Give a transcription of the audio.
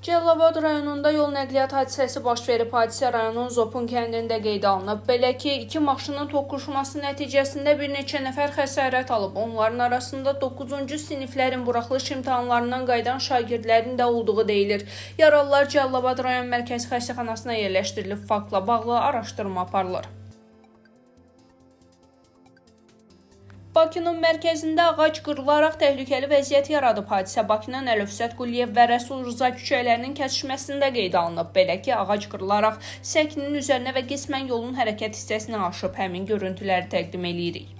Cəlilabad rayonunda yol nəqliyyat hadisəsi baş verib. Hadisə rayonun Zopun kəndində qeydə alınıb. Belə ki, iki maşının toqquşması nəticəsində bir neçə nəfər xəsarət alıb. Onların arasında 9-cu siniflərin buraxılış imtahanlarından qayıdan şagirdlərin də olduğu deyilir. Yaralılar Cəlilabad rayon mərkəzi xəstəxanasına yerləşdirilib. Faktla bağlı araşdırma aparılır. Bakının mərkəzində ağac qırılaraq təhlükəli vəziyyət yaradıb. Hadisə Bakının Əlövsət Quliyev və Rəsul Rza küçələrinin kəsişməsində qeydə alınıb. Belə ki, ağac qırılaraq səkinin üzərinə və qismən yolun hərəkət hissəsinə aşıb. Həmin görüntüləri təqdim eləyirik.